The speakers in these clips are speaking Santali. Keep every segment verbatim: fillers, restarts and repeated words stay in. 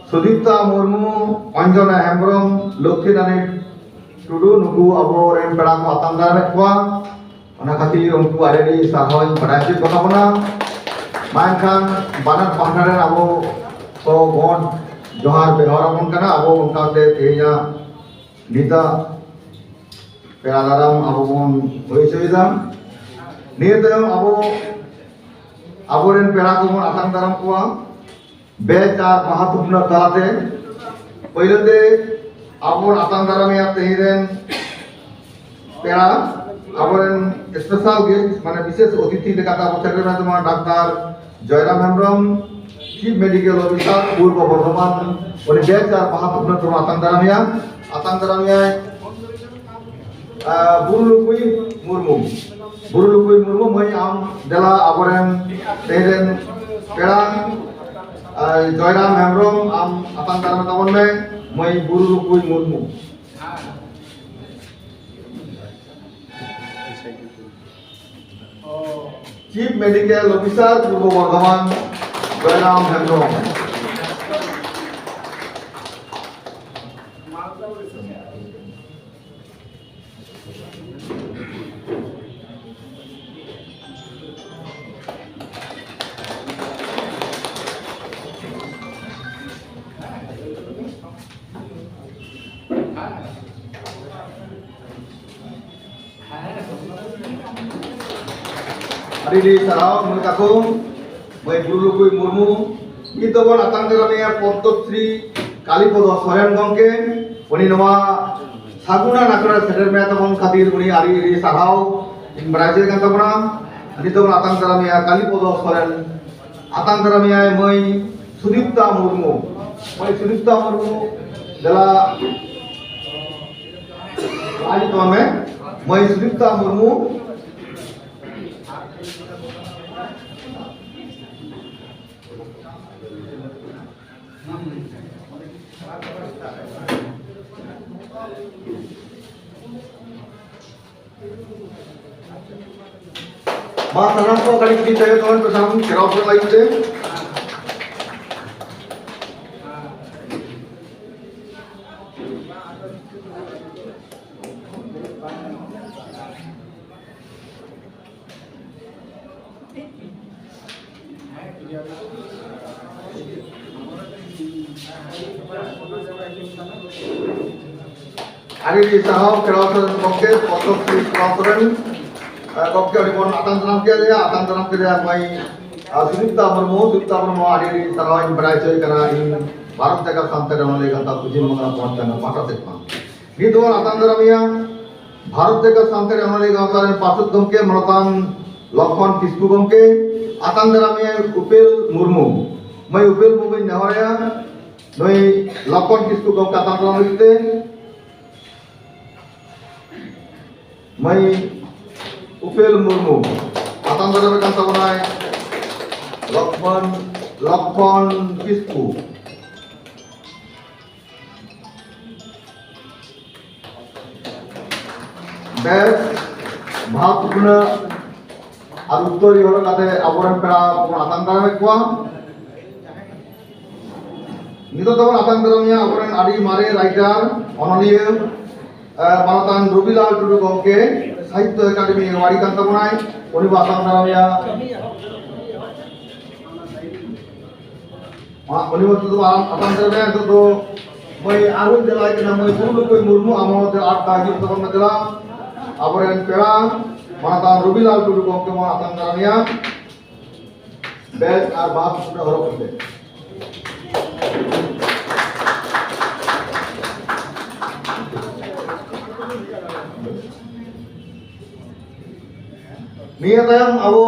ᱥᱩᱫᱤᱯᱛᱟ ᱢᱩᱨᱢᱩ, ᱚᱧᱡᱚᱱᱟ ᱦᱮᱢᱵᱨᱚᱢ, ᱞᱚᱠᱠᱷᱤ ᱨᱟᱱᱤ ᱴᱩᱰᱩ, ᱱᱩᱠᱩ ᱟᱵᱚᱨᱮᱱ ᱯᱮᱲᱟ ᱠᱚ ᱟᱛᱟᱝ ᱫᱟᱨᱟᱢᱮᱫ ᱠᱚᱣᱟ᱾ ᱚᱱᱟ ᱠᱷᱟᱹᱛᱤᱨ ᱩᱱᱠᱩ ᱟᱹᱰᱤ ᱟᱹᱰᱤ ᱥᱟᱨᱦᱟᱣᱤᱧ ᱵᱟᱲᱟᱭ ᱦᱚᱪᱚᱭᱮᱫ ᱠᱚ ᱛᱟᱵᱚᱱᱟ᱾ ᱢᱟ ᱮᱱᱠᱷᱟᱱ ᱵᱟᱱᱟᱨ ᱯᱟᱦᱴᱟ ᱨᱮᱱ ᱟᱵᱚ ᱠᱚ ᱜᱚᱰ ᱡᱚᱦᱟᱨ ᱵᱮᱣᱦᱟᱨ ᱟᱵᱚᱱ ᱠᱟᱱᱟ᱾ ᱟᱵᱚ ᱚᱱᱠᱟᱛᱮ ᱛᱮᱦᱮᱧᱟᱜ ᱱᱤᱛᱟᱜ ᱯᱮᱲᱟ ᱫᱟᱨᱟᱢ ᱟᱵᱚ ᱵᱚᱱ ᱦᱩᱭ ᱦᱚᱪᱚᱭᱮᱫᱟ᱾ ᱱᱤᱭᱟᱹ ᱛᱟᱭᱚᱢ ᱟᱵᱚ ᱟᱵᱚᱨᱮᱱ ᱯᱮᱲᱟ ᱠᱚᱵᱚᱱ ᱟᱛᱟᱝ ᱫᱟᱨᱟᱢ ᱠᱚᱣᱟ ᱵᱮᱪ ᱟᱨ ᱵᱟᱦᱟ ᱛᱷᱩᱯᱱᱟᱹ ᱛᱟᱞᱟᱛᱮ᱾ ᱯᱳᱭᱞᱳ ᱛᱮ ᱟᱵᱚ ᱵᱚᱱ ᱟᱛᱟᱝ ᱫᱟᱨᱟᱢᱮᱭᱟ ᱛᱮᱦᱮᱧ ᱨᱮᱱ ᱯᱮᱲᱟ, ᱟᱵᱚᱨᱮᱱ ᱥᱯᱮᱥᱟᱞ ᱜᱮᱥᱴ, ᱢᱟᱱᱮ ᱵᱤᱥᱮᱥ ᱚᱛᱤᱛᱷᱤ ᱞᱮᱠᱟᱛᱮ ᱟᱵᱚ ᱥᱮᱴᱮᱨ ᱢᱮᱱᱟᱜ ᱛᱟᱵᱚᱱᱟ doctor Joyram Hembrom, chip medical officer, Purba Bardhaman. ᱩᱱᱤ ᱵᱮᱪ ᱟᱨ ᱵᱟᱦᱟ ᱛᱷᱩᱯᱱᱟᱹ ᱛᱮᱵᱚᱱ ᱟᱛᱟᱝ ᱫᱟᱨᱟᱢᱮᱭᱟ᱾ ᱟᱛᱟᱝ ᱫᱟᱨᱟᱢᱮᱭᱟᱭ ᱟᱨ ᱵᱩᱨᱩ ᱞᱩᱠᱩᱭ ᱢᱩᱨᱢᱩ᱾ ᱵᱩᱨᱩ ᱞᱩᱠᱩᱭ ᱢᱩᱨᱢᱩ, ᱢᱟᱹᱭ, ᱟᱢ ᱫᱮᱞᱟ ᱟᱵᱚᱨᱮᱱ ᱛᱮᱦᱮᱧ ᱨᱮᱱ ᱯᱮᱲᱟ, ᱟᱨ ᱡᱚᱭᱨᱟᱢ ᱦᱮᱢᱵᱨᱚᱢ, ᱟᱢ ᱟᱛᱟᱝ ᱫᱟᱨᱟᱢ ᱛᱟᱵᱚᱱ ᱢᱮ, ᱢᱟᱹᱭ ᱵᱩᱨᱩ ᱞᱩᱠᱩᱭ Murmu. Chip medical officer, Purba Bardhaman, Joyram Hembrom. ᱟᱹᱰᱤ ᱟᱹᱰᱤ ᱥᱟᱨᱦᱟᱣ ᱢᱟᱹᱭ ᱛᱟᱠᱚ, ᱢᱟᱹᱭ ᱵᱩᱨᱩ ᱞᱩᱠᱩᱭ ᱢᱩᱨᱢᱩ᱾ ᱱᱤᱛ ᱫᱚᱵᱚᱱ ᱟᱛᱟᱝ ᱫᱟᱨᱟᱢᱮᱭᱟ ᱯᱚᱫᱽᱢᱚᱥᱨᱤ ᱠᱟᱞᱤᱯᱚᱫᱚ ᱥᱚᱨᱮᱱ ᱜᱚᱢᱠᱮ᱾ ᱩᱱᱤ ᱱᱚᱣᱟ ᱥᱟᱹᱜᱩᱱ ᱟᱱ ᱟᱠᱷᱲᱟ ᱨᱮ ᱥᱮᱴᱮᱨ ᱢᱮᱱᱟᱜ ᱛᱟᱵᱚᱱ ᱠᱷᱟᱹᱛᱤᱨ ᱩᱱᱤ ᱟᱹᱰᱤ ᱟᱹᱰᱤ ᱥᱟᱨᱦᱟᱣ ᱤᱧ ᱵᱟᱲᱟᱭ ᱦᱚᱪᱚᱭᱮ ᱠᱟᱱ ᱛᱟᱵᱚᱱᱟ᱾ ᱱᱤᱛᱚᱜ ᱵᱚᱱ ᱟᱛᱟᱝ ᱫᱟᱨᱟᱢᱮᱭᱟ ᱠᱟᱞᱤᱯᱚᱫᱚ ᱥᱚᱨᱮᱱ, ᱟᱛᱟᱝ ᱫᱟᱨᱟᱢᱮᱭᱟᱭ ᱢᱟᱹᱭ ᱥᱩᱫᱤᱯᱛᱟ ᱢᱩᱨᱢᱩ᱾ ᱢᱟᱹᱭ ᱥᱩᱫᱤᱯᱛᱟ ᱢᱩᱨᱢᱩ, ᱫᱮᱞᱟ ᱞᱟᱦᱟ ᱦᱤᱡᱩᱜ ᱛᱟᱵᱚᱱ ᱢᱮ᱾ ᱢᱟᱹᱭ ᱥᱩᱫᱤᱯᱛᱟ ᱢᱩᱨᱢᱩ᱾ ᱢᱟ ᱥᱟᱱᱟᱢ ᱠᱚ ᱠᱟᱹᱴᱤᱡ ᱠᱟᱹᱴᱤᱡ ᱛᱟᱭᱚᱢ ᱛᱟᱵᱚᱱ ᱯᱮ, ᱥᱟᱱᱟᱢ ᱜᱷᱮᱨᱟᱣ ᱥᱮᱫ ᱞᱟᱹᱜᱤᱫ ᱛᱮ᱾ ᱟᱹᱰᱤ ᱟᱹᱰᱤ ᱥᱟᱨᱦᱟᱣ ᱠᱷᱮᱨᱣᱟᱲ ᱥᱚᱨᱮᱱ ᱜᱚᱢᱠᱮ, ᱯᱚᱛᱚᱵ ᱥᱨᱤ ᱠᱷᱮᱨᱣᱟᱲ ᱥᱚᱨᱮᱱ, ᱟᱨ ᱜᱚᱢᱠᱮ ᱟᱹᱰᱤ ᱵᱚᱱ ᱟᱛᱟᱝ ᱫᱟᱨᱟᱢ ᱠᱮᱫ ᱞᱮᱭᱟ, ᱟᱛᱟᱝ ᱫᱟᱨᱟᱢ ᱠᱮᱫᱮᱭᱟ ᱢᱟᱹᱭ, ᱟᱨ, ᱥᱩᱫᱤᱯᱛᱟ ᱢᱩᱨᱢᱩ᱾ ᱥᱩᱫᱤᱯᱛᱟ ᱢᱩᱨᱢᱩ ᱟᱹᱰᱤ ᱟᱹᱰᱤ ᱥᱟᱨᱦᱟᱣ ᱤᱧ ᱵᱟᱲᱟᱭ ᱦᱚᱪᱚᱭ ᱠᱟᱱᱟ ᱤᱧ ᱵᱷᱟᱨᱚᱛ ᱡᱟᱠᱟᱛ ᱥᱟᱱᱛᱟᱲᱤ ᱚᱱᱚᱞᱤᱭᱟᱹ ᱜᱟᱶᱛᱟ ᱯᱚᱪᱷᱤᱢ ᱵᱟᱝᱞᱟ ᱯᱚᱱᱚᱛ ᱪᱟᱸᱜᱟ ᱯᱟᱦᱴᱟ ᱥᱮᱫ ᱠᱷᱚᱱ᱾ ᱱᱤᱛ ᱫᱚᱵᱚᱱ ᱟᱛᱟᱝ ᱫᱟᱨᱟᱢᱮᱭᱟ ᱵᱷᱟᱨᱚᱛ ᱡᱟᱠᱟᱛ ᱥᱟᱱᱛᱟᱲᱤ ᱚᱱᱚᱞᱤᱭᱟᱹ ᱜᱟᱶᱛᱟ ᱨᱮᱱ ᱯᱟᱨᱥᱮᱛ ᱜᱚᱢᱠᱮ ᱢᱟᱱᱚᱛᱟᱱ ᱞᱚᱠᱷᱢᱚᱱ ᱠᱤᱥᱠᱩ ᱜᱚᱢᱠᱮ, ᱟᱛᱟᱝ ᱫᱟᱨᱟᱢᱮᱭᱟ ᱩᱯᱮᱞ ᱢᱩᱨᱢᱩ᱾ ᱢᱟᱹᱭ ᱩᱯᱮᱞ ᱢᱩᱨᱢᱩᱧ ᱱᱮᱦᱚᱨᱟᱭᱟ ᱱᱩᱭ ᱞᱚᱠᱷᱢᱚᱱ ᱠᱤᱥᱠᱩ ᱜᱚᱢᱠᱮ ᱟᱛᱟᱝ ᱫᱟᱨᱟᱢ ᱞᱟᱹᱜᱤᱫ ᱛᱮ᱾ ᱢᱟᱹᱭ ᱩᱯᱮᱞ ᱢᱩᱨᱢᱩ ᱟᱛᱟᱝ ᱫᱟᱨᱟᱢᱮ ᱠᱟᱱ ᱛᱟᱵᱚᱱᱟᱭ ᱞᱚᱠᱷᱢᱚᱱ, ᱞᱚᱠᱷᱢᱚᱱ ᱠᱤᱥᱠᱩ᱾ ᱵᱮᱥ, ᱵᱷᱟᱵᱽ ᱛᱷᱩᱯᱱᱟᱹ ᱟᱨ ᱩᱛᱛᱚᱨᱤ ᱦᱚᱨᱚᱜ ᱠᱟᱛᱮ ᱟᱵᱚᱨᱮᱱ ᱯᱮᱲᱟ ᱵᱚᱱ ᱟᱛᱟᱝ ᱫᱟᱨᱟᱢᱮᱫ ᱠᱚᱣᱟ᱾ ᱱᱤᱛᱚᱜ ᱫᱚᱵᱚᱱ ᱟᱛᱟᱝ ᱫᱟᱨᱟᱢᱮᱭᱟ ᱟᱵᱚᱨᱮᱱ ᱟᱹᱰᱤ ᱢᱟᱨᱮ writer, ᱚᱱᱚᱞᱤᱭᱟᱹ, ᱮ, ᱢᱟᱱᱚᱛᱟᱱ ᱨᱚᱵᱤᱞᱟᱞ ᱴᱩᱰᱩ ᱜᱚᱢᱠᱮ, ᱥᱟᱦᱤᱛᱛᱚ ᱮᱠᱟᱰᱮᱢᱤ award ᱠᱟᱱ ᱛᱟᱵᱚᱱᱟᱭ, ᱩᱱᱤ ᱵᱚ ᱟᱛᱟᱝ ᱫᱟᱨᱟᱢᱮᱭᱟ᱾ ᱢᱟ, ᱩᱱᱤ ᱢᱚᱫᱽᱫᱷᱮ ᱫᱚ ᱟᱢ ᱟᱛᱟᱝ ᱫᱟᱨᱟᱢᱮᱭᱟ᱾ ᱱᱤᱛᱚᱜ ᱫᱚ ᱢᱟᱹᱭ ᱟᱨᱦᱚᱸᱧ ᱫᱮᱞᱟᱭ ᱠᱟᱱᱟ, ᱢᱟᱹᱭ ᱯᱩᱨᱱᱚᱠᱚᱭ ᱢᱩᱨᱢᱩ, ᱟᱢ ᱦᱚᱸ ᱟᱨ ᱫᱷᱟᱣ ᱦᱤᱡᱩᱜ ᱛᱟᱵᱚᱱ ᱢᱮ ᱫᱮᱞᱟ᱾ ᱟᱵᱚᱨᱮᱱ ᱯᱮᱲᱟ ᱢᱟᱱᱚᱛᱟᱱ ᱨᱚᱵᱤᱞᱟᱞ ᱴᱩᱰᱩ ᱜᱚᱢᱠᱮ ᱵᱚᱱ ᱟᱛᱟᱝ ᱫᱟᱨᱟᱢᱮᱭᱟ᱾ ᱵᱮᱞᱴ ᱟᱨ ᱵᱟᱦᱟ ᱯᱩᱥᱱᱟᱹ ᱦᱚᱨᱚᱜ ᱠᱟᱛᱮ᱾ ᱱᱤᱭᱟᱹ ᱛᱟᱭᱚᱢ ᱟᱵᱚ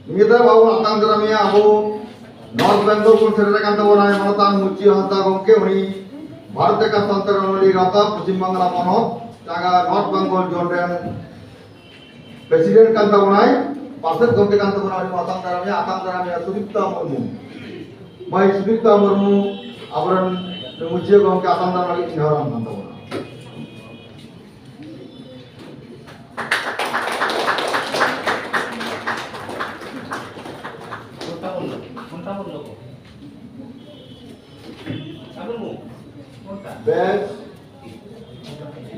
ᱱᱤᱭᱟᱹ ᱛᱟᱭᱚᱢ ᱟᱵᱚ ᱟᱛᱟᱝ ᱫᱟᱨᱟᱢᱮᱭᱟ ᱟᱵᱚ ᱱᱚᱨᱛᱷ ᱵᱮᱝᱜᱚᱞ ᱠᱷᱚᱱ ᱥᱮᱴᱮᱨ ᱟᱠᱟᱱ ᱛᱟᱵᱚᱱᱟᱭ ᱢᱟᱱᱚᱛᱟᱱ ᱢᱩᱪᱤ ᱦᱟᱸᱥᱫᱟ ᱜᱚᱢᱠᱮ, ᱩᱱᱤ ᱵᱷᱟᱨᱚᱛ ᱡᱟᱠᱟᱛ ᱥᱟᱱᱛᱟᱲ ᱚᱱᱚᱞᱤᱭᱟᱹ ᱜᱟᱶᱛᱟ ᱯᱚᱪᱷᱤᱢ ᱵᱟᱝᱞᱟ ᱯᱚᱱᱚᱛ ᱪᱟᱸᱜᱟ ᱱᱚᱨᱛᱷ ᱵᱮᱝᱜᱚᱞ ᱡᱳᱱ ᱨᱮᱱ ᱯᱨᱮᱥᱤᱰᱮᱱᱴ ᱠᱟᱱ ᱛᱟᱵᱚᱱᱟᱭ, ᱯᱟᱨᱥᱮᱛ ᱜᱚᱢᱠᱮ ᱠᱟᱱ ᱛᱟᱵᱚᱱᱟᱭ, ᱩᱱᱤ ᱟᱛᱟᱝ ᱫᱟᱨᱟᱢᱮᱭᱟ, ᱟᱛᱟᱝ ᱫᱟᱨᱟᱢᱮᱭᱟ ᱥᱩᱫᱤᱯᱛᱟ ᱢᱩᱨᱢᱩ᱾ ᱢᱟᱹᱭ ᱥᱩᱫᱤᱯᱛᱟ ᱢᱩᱨᱢᱩ ᱟᱵᱚᱨᱮᱱ ᱢᱩᱪᱤᱭᱟᱹ ᱜᱚᱢᱠᱮ ᱟᱛᱟᱝ ᱫᱟᱨᱟᱢ ᱞᱟᱹᱜᱤᱫ ᱱᱮᱦᱚᱨ ᱟᱢ ᱠᱟᱱ ᱛᱟᱵᱚᱱᱟ᱾ ᱵᱮᱥ,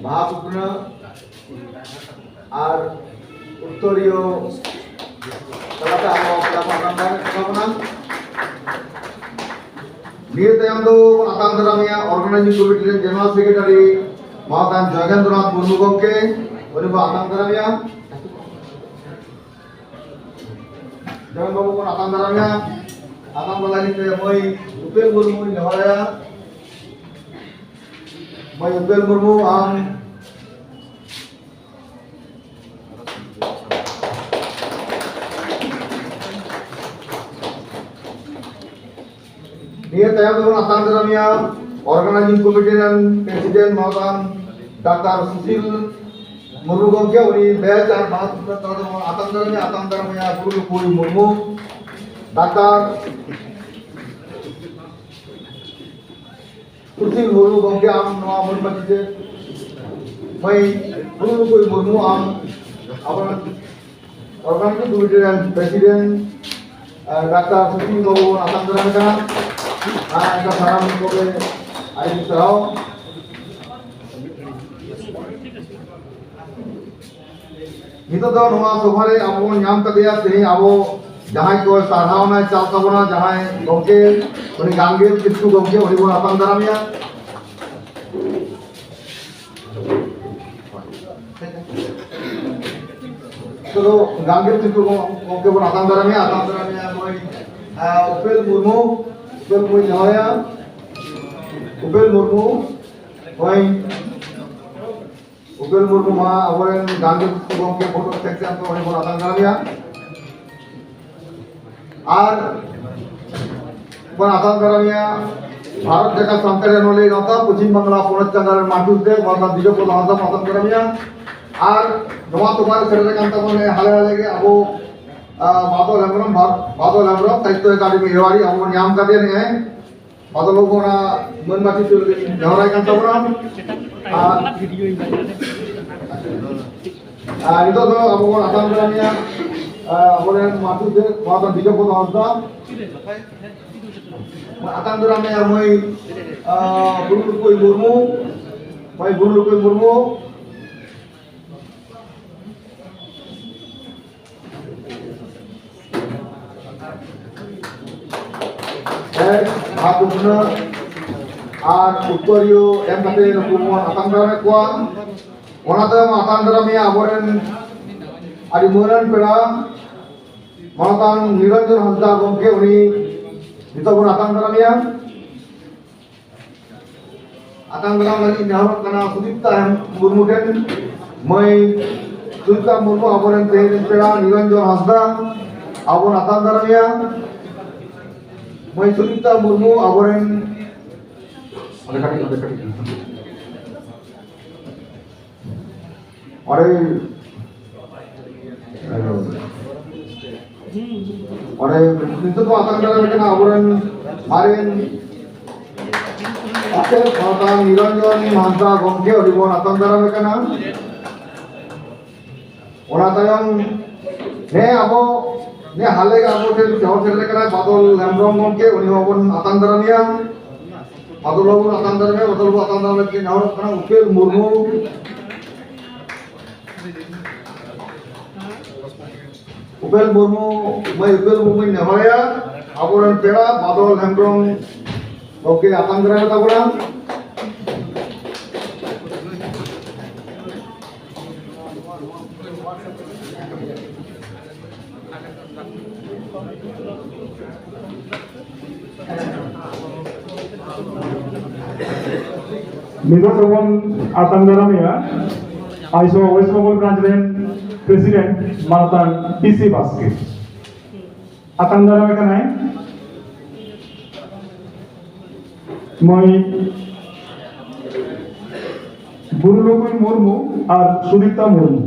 ᱵᱟᱦᱟ ᱠᱩᱴᱱᱟᱹ ᱟᱨ ᱩᱛᱛᱚᱨᱤᱭᱟᱹ ᱛᱟᱞᱟᱛᱮ ᱟᱵᱚ ᱯᱮᱲᱟ ᱠᱚ ᱟᱛᱟᱝ ᱫᱟᱨᱟᱢ ᱠᱚ ᱛᱟᱵᱚᱱᱟ᱾ ᱱᱤᱭᱟᱹ ᱛᱟᱭᱚᱢ ᱫᱚ ᱟᱛᱟᱝ ᱫᱟᱨᱟᱢᱮᱭᱟ organizing committee ᱨᱮᱱ general secretary ᱢᱟᱱᱚᱛᱟᱱ ᱡᱚᱭᱜᱮᱱᱫᱨᱚᱱᱟᱛᱷ ᱢᱩᱨᱢᱩ ᱜᱚᱢᱠᱮ, ᱩᱱᱤ ᱵᱚ ᱟᱛᱟᱝ ᱫᱟᱨᱟᱢᱮᱭᱟ᱾ ᱡᱚᱭᱜᱮᱱ ᱵᱟᱵᱩ ᱵᱚᱱ ᱟᱛᱟᱝ ᱫᱟᱨᱟᱢᱮᱭᱟ᱾ ᱟᱛᱟᱝ ᱫᱟᱨᱟᱢ ᱞᱟᱹᱜᱤᱫ ᱛᱮ ᱢᱟᱹᱭ ᱩᱯᱮᱞ ᱢᱩᱨᱢᱩᱧ ᱱᱮᱦᱚᱨᱟᱭᱟ᱾ ᱢᱟᱹᱭ ᱩᱯᱮᱞ ᱢᱩᱨᱢᱩ, ᱟᱢ ᱱᱤᱭᱟᱹ ᱛᱟᱭᱚᱢ ᱫᱚᱵᱚᱱ ᱟᱛᱟᱝ ᱫᱟᱨᱟᱢᱮᱭᱟ organizing committee ᱨᱮᱱ president ᱢᱟᱱᱚᱛᱟᱱ ᱰᱟᱠᱛᱟᱨ ᱥᱩᱥᱤᱞ ᱢᱩᱨᱢᱩ ᱜᱚᱢᱠᱮ, ᱩᱱᱤ badge ᱟᱨ ᱵᱟᱦᱟ ᱥᱩᱛᱟᱹᱢ ᱛᱟᱞᱟ ᱛᱮᱵᱚᱱ ᱟᱛᱟᱝ ᱫᱟᱨᱟᱢᱮᱭᱟ, ᱟᱛᱟᱝ ᱫᱟᱨᱟᱢᱮᱭᱟ ᱜᱩᱨᱩ ᱞᱩᱠᱩᱭ ᱢᱩᱨᱢᱩ, ᱰᱟᱠᱛᱟᱨ ᱥᱩᱥᱤᱞ ᱢᱩᱨᱢᱩ ᱜᱚᱢᱠᱮ, ᱟᱢ ᱱᱚᱣᱟ ᱢᱟᱹᱱ ᱢᱟᱹᱪᱤ ᱛᱮ ᱢᱟᱹᱭ ᱜᱩᱨᱩ ᱞᱩᱠᱩᱭ ᱢᱩᱨᱢᱩ, ᱟᱢ ᱟᱵᱚᱨᱮᱱ organizing committee ᱨᱮᱱ president, ᱟᱨ ᱰᱟᱠᱛᱟᱨ ᱥᱩᱥᱤᱞ ᱵᱟᱵᱩ ᱵᱚᱱ ᱟᱛᱟᱝ ᱫᱟᱨᱟᱢ ᱠᱟᱱᱟ᱾ ᱟᱨ ᱮᱱᱠᱷᱟᱱ ᱥᱟᱱᱟᱢ ᱠᱚᱜᱮ ᱟᱹᱰᱤ ᱥᱟᱨᱦᱟᱣ᱾ ᱱᱤᱛᱚᱜ ᱫᱚ ᱱᱚᱣᱟ ᱥᱚᱵᱷᱟ ᱨᱮ ᱟᱵᱚ ᱵᱚᱱ ᱧᱟᱢ ᱠᱟᱫᱮᱭᱟ ᱛᱮᱦᱮᱧ ᱟᱵᱚ ᱡᱟᱦᱟᱸᱭ ᱠᱚ ᱥᱟᱨᱦᱟᱣᱱᱟᱭ ᱪᱟᱞ ᱛᱟᱵᱚᱱᱟ, ᱡᱟᱦᱟᱸᱭ ᱜᱚᱢᱠᱮ, ᱩᱱᱤ ᱜᱟᱝᱜᱮᱭ ᱠᱤᱥᱠᱩ ᱜᱚᱢᱠᱮ, ᱩᱱᱤ ᱵᱚᱱ ᱟᱛᱟᱝ ᱫᱟᱨᱟᱢᱮᱭᱟ᱾ ᱛᱚ ᱜᱟᱝᱜᱮᱭ ᱠᱤᱥᱠᱩ ᱜᱚᱢᱠᱮ ᱵᱚᱱ ᱟᱛᱟᱝ ᱫᱟᱨᱟᱢᱮᱭᱟ, ᱟᱛᱟᱝ ᱫᱟᱨᱟᱢᱮᱭᱟ ᱢᱟᱹᱭ, ᱟᱸ, ᱩᱯᱮᱞ ᱢᱩᱨᱢᱩ, ᱩᱯᱮᱞ ᱢᱩᱨᱢᱩ ᱡᱟᱦᱟᱸᱭᱟ, ᱩᱯᱮᱞ ᱢᱩᱨᱢᱩ, ᱢᱟᱹᱭ ᱩᱯᱮᱞ ᱢᱩᱨᱢᱩ ᱢᱟ ᱟᱵᱚᱨᱮᱱ ᱜᱟᱝᱜᱮᱭ ᱜᱚᱢᱠᱮ ᱵᱚᱦᱚᱜ ᱴᱷᱮᱱ ᱥᱮ ᱟᱵᱚ ᱚᱸᱰᱮ ᱵᱚᱱ ᱟᱛᱟᱝ ᱫᱟᱨᱟᱢᱮᱭᱟ᱾ ᱟᱨ ᱵᱚᱱ ᱟᱛᱟᱝ ᱫᱟᱨᱟᱢᱮᱭᱟ ᱵᱷᱟᱨᱚᱛ ᱡᱟᱠᱟᱛ ᱥᱟᱱᱛᱟᱲᱤ ᱚᱱᱚᱞᱤᱭᱟᱹ ᱜᱟᱶᱛᱟ ᱯᱚᱪᱷᱤᱢ ᱵᱟᱝᱞᱟ ᱯᱚᱱᱚᱛ ᱪᱟᱸᱜᱟ ᱨᱮᱱ ᱢᱟᱹᱱ ᱫᱮᱵ ᱢᱟᱱᱚᱛᱟᱱ ᱵᱤᱡᱚᱭ ᱯᱚᱫᱚ ᱦᱟᱸᱥᱫᱟ ᱵᱚᱱ ᱟᱛᱟᱝ ᱫᱟᱨᱟᱢᱮᱭᱟ᱾ ᱟᱨ ᱱᱚᱣᱟ ᱛᱚᱵᱟ ᱨᱮ ᱥᱮᱴᱮᱨ ᱟᱠᱟᱱ ᱛᱟᱵᱚᱱ ᱦᱟᱞᱮ ᱦᱟᱞᱮ ᱜᱮ ᱟᱵᱚ, ᱟᱸ, ᱵᱟᱫᱚᱞ ᱦᱮᱢᱵᱨᱚᱢ, ᱵᱟ-, ᱵᱟᱫᱚᱞ ᱦᱮᱢᱵᱨᱚᱢ ᱥᱟᱦᱤᱛᱛᱚ ᱮᱠᱟᱰᱮᱢᱤ ᱮᱣᱟᱨᱰ ᱟᱵᱚ ᱵᱚᱱ ᱧᱟᱢ ᱠᱟᱫᱮᱭᱟ ᱱᱤᱭᱟᱹ᱾ ᱟᱫᱚ ᱵᱟᱹᱵᱩ ᱚᱱᱟ ᱢᱟᱹᱱ ᱢᱟᱹᱪᱤ ᱛᱩᱞ ᱞᱟᱹᱜᱤᱫ ᱱᱮᱦᱚᱨᱟᱭ ᱠᱟᱱ ᱛᱟᱵᱚᱱᱟ᱾ ᱟᱨ, ᱟᱨ ᱱᱤᱛᱚᱜ ᱫᱚ ᱟᱵᱚ ᱵᱚᱱ ᱟᱛᱟᱝ ᱫᱟᱨᱟᱢᱮᱭᱟ, ᱟᱵᱚᱨᱮᱱ ᱢᱟᱹᱡᱷᱤ ᱫᱮ ᱱᱚᱣᱟ ᱫᱚ ᱵᱤᱡᱚᱭ ᱯᱚᱫᱚ ᱦᱟᱸᱥᱫᱟ, ᱟᱛᱟᱝ ᱫᱟᱨᱟᱢᱮᱭᱟ ᱢᱟᱹᱭ ᱵᱩᱨᱩ ᱞᱩᱠᱩᱭ ᱢᱩᱨᱢᱩ, ᱢᱟᱹᱭ ᱵᱩᱨᱩ ᱞᱩᱠᱩᱭ ᱢᱩᱨᱢᱩ᱾ ᱦᱮᱸ, ᱦᱟᱛ ᱩᱛᱱᱟᱹ ᱟᱨ ᱩᱛᱛᱚᱨᱤᱭᱟᱹ ᱮᱢ ᱠᱟᱛᱮ ᱱᱩᱠᱩ ᱵᱚᱱ ᱟᱛᱟᱝ ᱫᱟᱨᱟᱢᱮᱫ ᱠᱚᱣᱟ᱾ ᱚᱱᱟ ᱛᱟᱭᱚᱢ ᱟᱛᱟᱝ ᱫᱟᱨᱟᱢᱮᱭᱟ ᱟᱵᱚᱨᱮᱱ ᱟᱹᱰᱤ ᱢᱟᱹᱱᱟᱱ ᱯᱮᱲᱟ, ᱢᱟᱱᱚᱛᱟᱱ ᱱᱤᱨᱚᱧᱡᱚᱱ ᱦᱟᱸᱥᱫᱟ ᱜᱚᱢᱠᱮ, ᱩᱱᱤ ᱱᱤᱛᱚᱜ ᱵᱚᱱ ᱟᱛᱟᱝ ᱫᱟᱨᱟᱢᱮᱭᱟ᱾ ᱟᱛᱟᱝ ᱫᱟᱨᱟᱢ ᱞᱟᱹᱜᱤᱫ ᱱᱮᱦᱚᱨᱚᱜ ᱠᱟᱱᱟ ᱥᱩᱫᱤᱯᱛᱟ ᱦᱮᱢ-, ᱢᱩᱨᱢᱩ ᱴᱷᱮᱱ᱾ ᱢᱟᱹᱭ ᱥᱩᱫᱤᱯᱛᱟ ᱢᱩᱨᱢᱩ ᱟᱵᱚᱨᱮᱱ ᱛᱮᱦᱮᱧ ᱨᱮᱱ ᱯᱮᱲᱟ ᱱᱤᱨᱚᱧᱡᱚᱱ ᱦᱟᱸᱥᱫᱟ ᱟᱵᱚ ᱵᱚᱱ ᱟᱛᱟᱝ ᱫᱟᱨᱟᱢᱮᱭᱟ᱾ ᱢᱟᱹᱭ ᱥᱩᱫᱤᱯᱛᱟ ᱢᱩᱨᱢᱩ ᱟᱵᱚᱨᱮᱱ ᱚᱸᱰᱮ ᱠᱟᱹᱴᱤᱡ, ᱚᱸᱰᱮ ᱠᱟᱹᱴᱤᱡ᱾ ᱚᱸᱰᱮ, ᱚᱸᱰᱮ ᱱᱤᱛᱚᱜ ᱵᱚᱱ ᱟᱛᱟᱝ ᱫᱟᱨᱟᱢᱮ ᱠᱟᱱᱟ ᱟᱵᱚᱨᱮᱱ ᱢᱟᱨᱮᱱ ᱟᱪᱪᱷᱟ, ᱥᱟᱶᱛᱟ ᱱᱤᱨᱚᱧᱡᱚᱱ ᱦᱟᱸᱥᱫᱟ ᱜᱚᱢᱠᱮ, ᱟᱹᱰᱤ ᱵᱚᱱ ᱟᱛᱟᱝ ᱫᱟᱨᱟᱢᱮ ᱠᱟᱱᱟ᱾ ᱚᱱᱟ ᱛᱟᱭᱚᱢ ᱱᱮ ᱟᱵᱚ, ᱱᱮ ᱦᱟᱞᱮ ᱜᱮ ᱟᱵᱚ ᱴᱷᱮᱱ ᱡᱚᱦᱚᱨ ᱥᱮᱴᱮᱨ ᱠᱟᱱᱟᱭ ᱵᱟᱫᱚᱞ ᱦᱮᱢᱵᱨᱚᱢ ᱜᱚᱢᱠᱮ, ᱩᱱᱤ ᱦᱚᱸ ᱵᱚᱱ ᱟᱛᱟᱝ ᱫᱟᱨᱟᱢᱮᱭᱟ᱾ ᱵᱟᱫᱚᱞ ᱵᱟᱵᱩ ᱟᱛᱟᱝ ᱫᱟᱨᱟᱢᱮ, ᱵᱟᱫᱚᱞ ᱵᱟᱵᱩ ᱟᱛᱟᱝ ᱫᱟᱨᱟᱢᱮ ᱞᱟᱹᱜᱤᱫ ᱱᱮᱦᱚᱨᱚᱜ ᱠᱟᱱᱟ ᱩᱯᱮᱞ ᱢᱩᱨᱢᱩ᱾ ᱩᱯᱮᱞ ᱢᱩᱨᱢᱩ, ᱢᱟᱹᱭ ᱩᱯᱮᱞ ᱢᱩᱨᱢᱩᱧ ᱱᱮᱦᱚᱨᱟᱭᱟ, ᱟᱵᱚᱨᱮᱱ ᱯᱮᱲᱟ ᱵᱟᱫᱚᱞ ᱦᱮᱢᱵᱨᱚᱢ ᱜᱚᱢᱠᱮ ᱟᱛᱟᱝ ᱫᱟᱨᱟᱢ ᱛᱟᱵᱚᱱᱟ᱾ ᱱᱤᱛᱚᱜ ᱫᱚᱵᱚᱱ ᱟᱛᱟᱝ ᱫᱟᱨᱟᱢᱮᱭᱟ ᱟᱭᱥᱚ ᱣᱮᱥᱴ ᱵᱮᱝᱜᱚᱞ ᱵᱨᱟᱧᱪ ᱨᱮᱱ ᱯᱨᱮᱥᱤᱰᱮᱱᱴ ᱢᱟᱱᱚᱛᱟᱱ ᱯᱤ ᱥᱤ ᱵᱟᱥᱠᱮ᱾ ᱟᱛᱟᱝ ᱫᱟᱨᱟᱢᱮ ᱠᱟᱱᱟᱭ ᱢᱟᱹᱭ ᱵᱩᱨᱩᱞᱩᱠᱩᱭ ᱢᱩᱨᱢᱩ ᱟᱨ ᱥᱩᱫᱤᱯᱛᱟ ᱢᱩᱨᱢᱩ᱾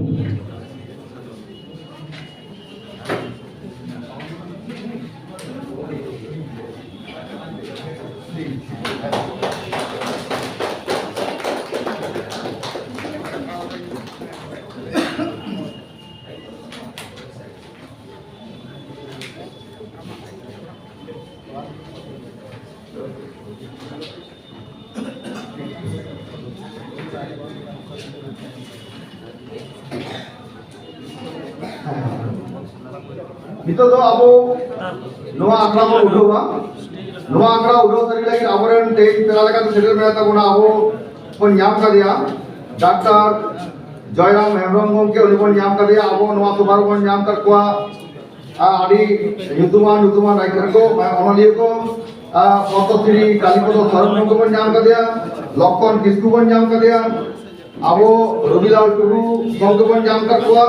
ᱱᱤᱛᱚᱜ ᱫᱚ ᱟᱵᱚ ᱱᱚᱣᱟ ᱟᱠᱷᱲᱟ ᱵᱚᱱ ᱩᱰᱷᱟᱹᱣᱟ᱾ ᱱᱚᱣᱟ ᱟᱠᱷᱲᱟ ᱩᱰᱷᱟᱹᱣ ᱥᱟᱹᱨᱤ ᱞᱟᱹᱜᱤᱫ ᱟᱵᱚᱨᱮᱱ ᱛᱮᱦᱮᱧ ᱯᱮᱲᱟ ᱞᱮᱠᱟᱛᱮ ᱥᱮᱴᱮᱨ ᱢᱮᱱᱟᱜ ᱛᱟᱵᱚᱱᱟ, ᱟᱵᱚ ᱵᱚᱱ ᱧᱟᱢ ᱠᱟᱫᱮᱭᱟ ᱰᱟᱠᱛᱟᱨ ᱡᱚᱭᱨᱟᱢ ᱦᱮᱢᱵᱨᱚᱢ ᱜᱚᱢᱠᱮ, ᱩᱱᱤ ᱵᱚᱱ ᱧᱟᱢ ᱠᱟᱫᱮᱭᱟ᱾ ᱟᱵᱚ ᱱᱚᱣᱟ ᱥᱚᱵᱷᱟ ᱨᱮᱵᱚᱱ ᱧᱟᱢ ᱠᱟᱫ ᱠᱚᱣᱟ ᱟᱹᱰᱤ ᱧᱩᱛᱩᱢᱟᱱ ᱧᱩᱛᱩᱢᱟᱱ ᱨᱟᱭᱴᱟᱨ ᱠᱚ, ᱚᱱᱚᱞᱤᱭᱟᱹ ᱠᱚ, ᱯᱚᱫᱽᱢᱚᱥᱨᱤ ᱠᱟᱞᱤᱯᱚᱫᱚ ᱥᱚᱨᱮᱱ ᱜᱚᱢᱠᱮ ᱵᱚᱱ ᱧᱟᱢ ᱠᱟᱫᱮᱭᱟ, ᱞᱚᱠᱠᱷᱚᱱ ᱠᱤᱥᱠᱩ ᱵᱚᱱ ᱧᱟᱢ ᱠᱟᱫᱮᱭᱟ, ᱟᱵᱚ ᱨᱚᱵᱤᱞᱟᱞ ᱴᱩᱰᱩ ᱜᱚᱢᱠᱮ ᱵᱚᱱ ᱧᱟᱢ ᱠᱟᱫ ᱠᱚᱣᱟ,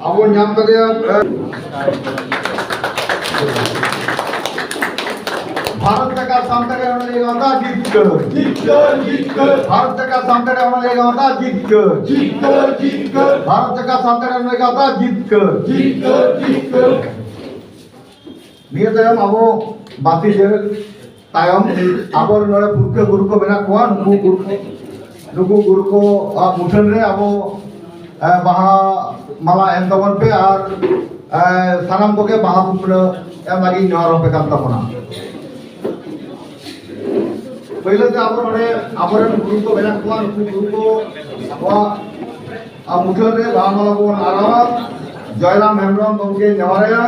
ᱟᱵᱚ ᱧᱟᱢ ᱠᱟᱫᱮᱭᱟ᱾ ᱵᱷᱟᱨᱚᱛ ᱡᱟᱠᱟᱛ ᱥᱟᱱᱛᱟᱲᱤ ᱚᱱᱚᱞᱤᱭᱟᱹ ᱜᱟᱶᱛᱟ ᱡᱤᱛᱠᱟᱹᱨ᱾ ᱡᱤᱛᱠᱟᱹᱨ, ᱡᱤᱛᱠᱟᱹᱨ᱾ ᱵᱷᱟᱨᱚᱛ ᱡᱟᱠᱟᱛ ᱥᱟᱱᱛᱟᱲᱤ ᱚᱱᱚᱞᱤᱭᱟᱹ ᱜᱟᱶᱛᱟ ᱡᱤᱛᱠᱟᱹᱨ᱾ ᱡᱤᱛᱠᱟᱹᱨ, ᱡᱤᱛᱠᱟᱹᱨ᱾ ᱵᱷᱟᱨᱚᱛ ᱡᱟᱠᱟᱛ ᱥᱟᱱᱛᱟᱲᱤ ᱚᱱᱚᱞᱤᱭᱟᱹ ᱜᱟᱶᱛᱟ ᱡᱤᱛᱠᱟᱹᱨ᱾ ᱡᱤᱛᱠᱟᱹᱨ, ᱡᱤᱛᱠᱟᱹᱨ᱾ ᱱᱤᱭᱟᱹ ᱛᱟᱭᱚᱢ ᱟᱵᱚ ᱵᱟᱹᱛᱤ ᱡᱮᱨᱮᱫ ᱛᱟᱭᱚᱢ ᱟᱵᱚ ᱱᱚᱰᱮ ᱯᱩᱨᱠᱷᱟᱹ ᱜᱩᱨᱩ ᱠᱚ ᱢᱮᱱᱟᱜ ᱠᱚᱣᱟ, ᱱᱩᱠᱩ ᱜᱩᱨᱩ, ᱱᱩᱠᱩ ᱜᱩᱨᱩ ᱠᱚᱣᱟᱜ ᱢᱩᱴᱷᱟᱹᱱ ᱨᱮ ᱟᱵᱚ, ᱮ, ᱵᱟᱦᱟ ᱢᱟᱞᱟ ᱮᱢ ᱛᱟᱵᱚᱱ ᱯᱮ ᱟᱨ, ᱮ, ᱥᱟᱱᱟᱢ ᱠᱚᱜᱮ ᱵᱟᱦᱟ ᱠᱩᱯᱲᱟᱹ ᱮᱢ ᱞᱟᱹᱜᱤᱫ ᱱᱮᱦᱚᱨ ᱟᱯᱮ ᱠᱟᱱ ᱛᱟᱵᱚᱱᱟ᱾ ᱯᱳᱭᱞᱳ ᱛᱮ ᱟᱵᱚ ᱱᱚᱰᱮ ᱟᱵᱚᱨᱮᱱ ᱜᱩᱨᱩ ᱠᱚ ᱢᱮᱱᱟᱜ ᱠᱚᱣᱟ, ᱱᱩᱠᱩ ᱜᱩᱨᱩ ᱠᱚ ᱟᱵᱚᱣᱟᱜ, ᱟ, ᱢᱩᱴᱷᱟᱹᱱ ᱨᱮ ᱵᱟᱦᱟ ᱢᱟᱞᱟ ᱵᱚᱱ ᱟᱨᱟᱣᱟ᱾ ᱡᱚᱭᱨᱟᱢ ᱦᱮᱢᱵᱨᱚᱢ ᱜᱚᱢᱠᱮ ᱱᱮᱦᱚᱨᱟᱭᱟ᱾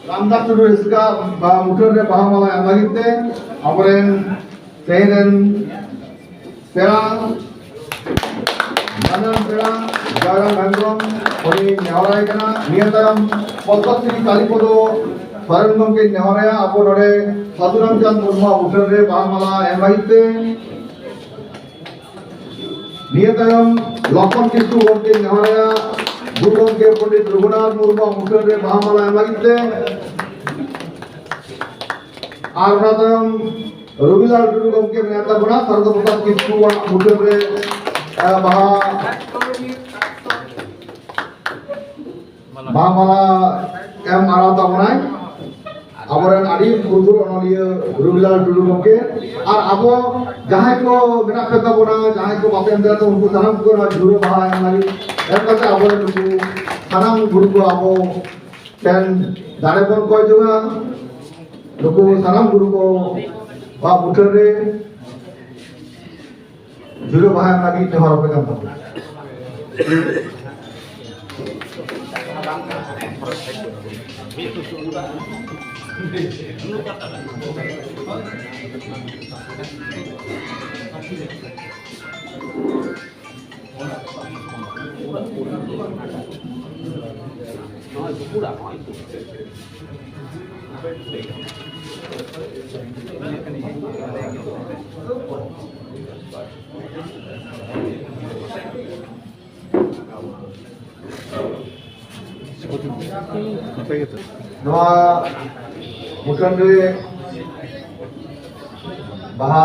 ᱨᱟᱢᱫᱟᱥ ᱴᱩᱰᱩ ᱮᱥᱠᱟ ᱵᱟ ᱢᱩᱴᱷᱟᱹᱱ ᱨᱮ ᱵᱟᱦᱟ ᱢᱟᱞᱟ ᱮᱢ ᱞᱟᱹᱜᱤᱫ ᱛᱮ ᱟᱵᱚᱨᱮᱱ ᱛᱮᱦᱮᱧ ᱨᱮᱱ ᱯᱮᱲᱟ, ᱢᱟᱱᱟᱱ ᱯᱮᱲᱟ ᱡᱚᱭᱨᱟᱢ ᱦᱮᱢᱵᱨᱚᱢ, ᱩᱱᱤ ᱱᱮᱦᱚᱨᱟᱭ ᱠᱟᱱᱟ᱾ ᱱᱤᱭᱟᱹ ᱛᱟᱭᱚᱢ ᱯᱚᱫᱽᱢᱚᱥᱨᱤ ᱠᱟᱞᱤᱯᱚᱫᱚ ᱥᱚᱨᱮᱱ ᱜᱚᱢᱠᱮ ᱱᱮᱦᱚᱨᱟᱭᱟ ᱟᱵᱚ ᱱᱚᱰᱮ ᱥᱟᱹᱫᱷᱩ ᱨᱟᱢᱪᱟᱸᱫᱽ ᱢᱩᱨᱢᱩᱣᱟᱜ ᱢᱩᱴᱷᱟᱹᱱ ᱨᱮ ᱵᱟᱦᱟ ᱢᱟᱞᱟ ᱮᱢ ᱞᱟᱹᱜᱤᱫ ᱛᱮ᱾ ᱱᱤᱭᱟᱹ ᱛᱟᱭᱚᱢ ᱞᱚᱠᱠᱷᱚᱱ ᱠᱤᱥᱠᱩ ᱜᱚᱢᱠᱮ ᱱᱮᱦᱚᱨᱟᱭᱟ ᱜᱩᱨᱩ ᱜᱚᱢᱠᱮ ᱯᱚᱱᱰᱤᱛ ᱨᱚᱜᱷᱩᱱᱟᱛᱷ ᱢᱩᱨᱢᱩᱣᱟᱜ ᱢᱩᱴᱷᱟᱹᱱ ᱨᱮ ᱵᱟᱦᱟ ᱢᱟᱞᱟ ᱮᱢ ᱞᱟᱹᱜᱤᱫ ᱛᱮ᱾ ᱟᱨ ᱚᱱᱟ ᱛᱟᱭᱚᱢ ᱨᱚᱵᱤᱞᱟᱞ ᱴᱩᱰᱩ ᱜᱚᱢᱠᱮ ᱢᱮᱱᱟᱭ ᱛᱟᱵᱚᱱᱟ, ᱥᱟᱨᱚᱫᱟ ᱯᱨᱚᱥᱟᱫᱽ ᱠᱤᱥᱠᱩᱣᱟᱜ ᱢᱩᱴᱷᱟᱹᱱ ᱨᱮ, ᱮ, ᱵᱟᱦᱟ ᱵᱟᱦᱟ ᱢᱟᱞᱟ ᱮᱢ ᱟᱨᱟᱣ ᱛᱟᱵᱚᱱᱟᱭ ᱟᱵᱚᱨᱮᱱ ᱟᱹᱰᱤ ᱯᱩᱨᱩᱫᱷᱩᱞ ᱚᱱᱚᱞᱤᱭᱟᱹ ᱨᱚᱵᱤᱞᱟᱞ ᱴᱩᱰᱩ ᱜᱚᱢᱠᱮ᱾ ᱟᱨ ᱟᱵᱚ ᱡᱟᱦᱟᱸᱭ ᱠᱚ ᱢᱮᱱᱟᱜ ᱯᱮ ᱛᱟᱵᱚᱱᱟ, ᱡᱟᱦᱟᱸᱭ ᱠᱚ ᱵᱟᱯᱮ ᱮᱢ ᱫᱟᱲᱮᱭᱟᱜ ᱛᱟᱵᱚᱱᱟ, ᱩᱱᱠᱩ ᱥᱟᱱᱟᱢ ᱠᱚ ᱱᱚᱣᱟ ᱡᱷᱩᱨᱟᱹ ᱵᱟᱦᱟ ᱮᱢ ᱞᱟᱹᱜᱤᱫ ᱮᱢ ᱠᱟᱛᱮ ᱟᱵᱚᱨᱮᱱ ᱱᱩᱠᱩ ᱥᱟᱱᱟᱢ ᱜᱩᱨᱩ ᱠᱚ ᱟᱵᱚ ᱴᱷᱮᱱ ᱫᱟᱲᱮ ᱵᱚᱱ ᱠᱚᱭ ᱡᱚᱝᱟ᱾ ᱱᱩᱠᱩ ᱥᱟᱱᱟᱢ ᱜᱩᱨᱩ ᱠᱚᱣᱟᱜ ᱢᱩᱴᱷᱟᱹᱱ ᱨᱮ ᱡᱷᱩᱨᱟᱹ ᱵᱟᱦᱟ ᱮᱢ ᱞᱟᱹᱜᱤᱫ ᱱᱮᱦᱚᱨ ᱟᱯᱮ ᱠᱟᱱ ᱛᱟᱵᱚᱱᱟ᱾ ᱱᱚᱣᱟ ᱢᱩᱴᱷᱟᱹᱱ ᱨᱮ ᱵᱟᱦᱟ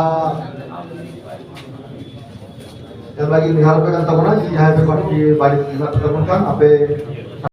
ᱮᱢ ᱞᱟᱹᱜᱤᱫ ᱱᱮᱦᱚᱨ ᱯᱮ ᱠᱟᱱ ᱛᱟᱵᱚᱱᱟ, ᱡᱩᱫᱤ ᱡᱟᱦᱟᱸᱭ ᱯᱮ ᱵᱟᱹᱲᱛᱤ ᱵᱟᱹᱲᱤᱡ ᱢᱮᱱᱟᱜ ᱯᱮ ᱛᱟᱵᱚᱱ ᱠᱷᱟᱱ, ᱟᱯᱮ